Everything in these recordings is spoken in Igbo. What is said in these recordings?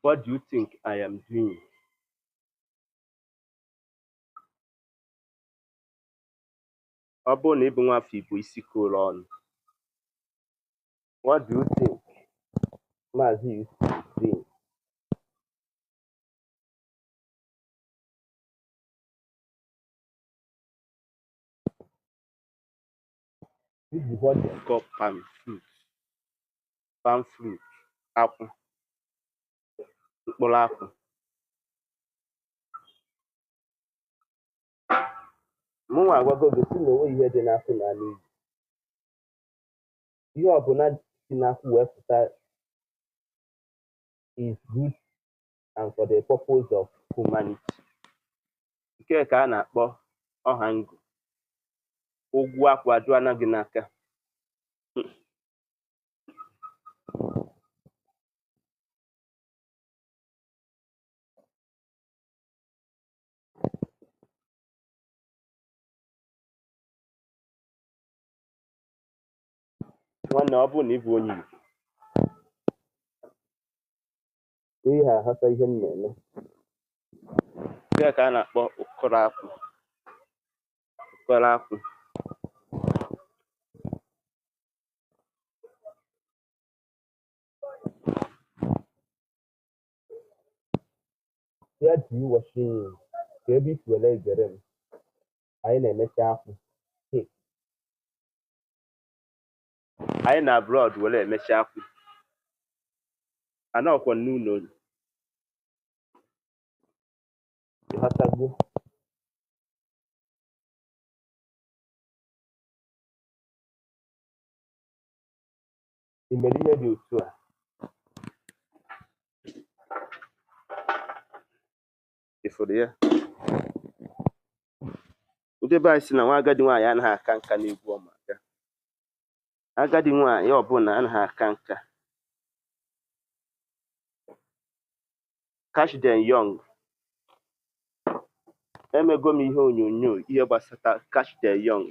What do you think I am doing? Ọ bụrụ na ị bụ nwafọ Igbo isi koro ọnụ, what do you think Maazị UC is doing? This is what they call palm fruit. Palm fruit, akwụ, mkpụrụ akwụ. Mụnwa agwago gị sị na onweghị ihe dị n'akwụ n'ala Igbo. Ihe ọbụla si n'akwụ wee pụta is good and for the purpose of humanity. Nke ka a na-akpọ ọha ngụ. Ụgwọ akwụ adụana gị n'aka. Nwanne, ọ bụrụ na ị bụ onye Igbo, ị ga-aghọta ihe m na-eme. Nke a ka a na-akpọ ụkọrọ akwụ. Ụkọrọ akwụ. Where do you watching me? Ka ebe isi were egere m. Anyị na-emecha akwụ. Anyị na abroad were emecha akwụ. Anọkwa n'ụlọ ịghọtago. I mere ihe dị otu a? Ị fụrụ ya? Ndị be anyị sị na nwa agadi nwaanyị anaghị aka nka n'egwu ọ ma aga. Agadi nwaanyị ọbụla anaghị aka nka. Catch them young. Emego m ihe onyonyo ihe gbasata catch them young.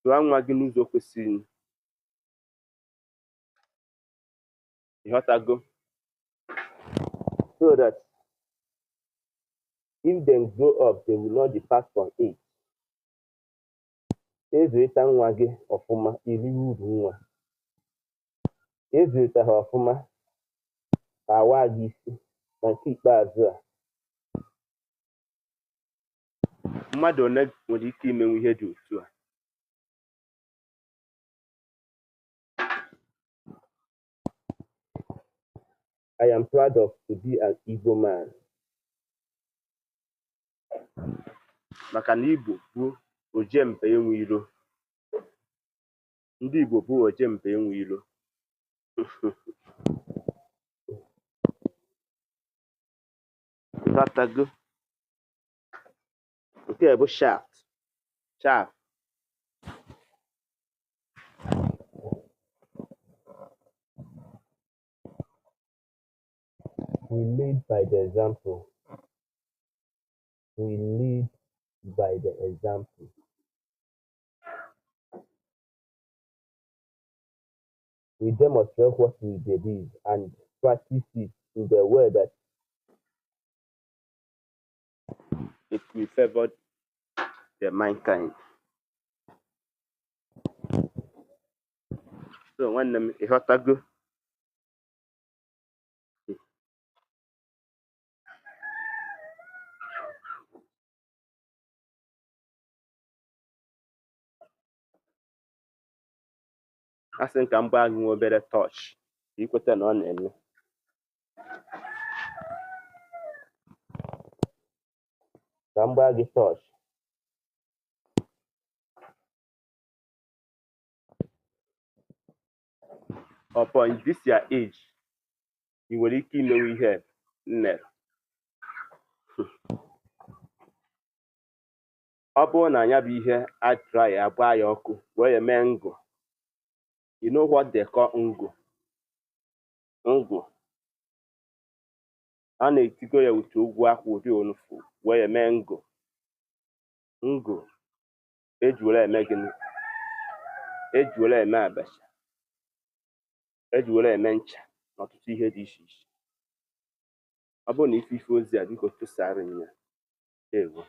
Zụọ nwa gị n'ụzọ kwesịrị. Ịghọtago? So that if them grow up, they will not depart from it. Ịzụlite nwa gị ọfụma, iriwe uru nwa. Ịzụlite ha ọfụma, ha awaa gị isi. Na nke ikpeazụ a, mmadụ one nwere ike imenwu ihe dị otu a? I am proud of to be an Igbo man. Maka na Igbo bụ ojemba enwe iro. Ndị Igbo bụ ojemba enwe iro. Ịghọtago? Nke a bụ shaft. Shaft. We lead by the example. We lead by the example. We demonstrate what we believe and practice it in the way that it will favor the mankind. So nwanne m, ịghọtago? A sị m ka m gbaa gị nwa obere touch ka ị kweta na ọ na-eme. Ka m gbaa gị touch. Upon this your age, ị nwere ike imenwu ihe m mere. Ọ bụrụ na ya bụ ihe a dry agbaa ya ọkụ wee ya mee ngụ. You know what they call ngụ? Ngụ. A na-etigo ya with ogwu akwụ ụdị onufu wee ya mee ngụ. Ngụ eji were eme gịnị? Eji were eme abacha. Eji were eme ncha. Na ọtụtụ ihe dị iche iche. Ọ bụrụ na ife ife ozi a, biko tụsara m ya. Ndewo.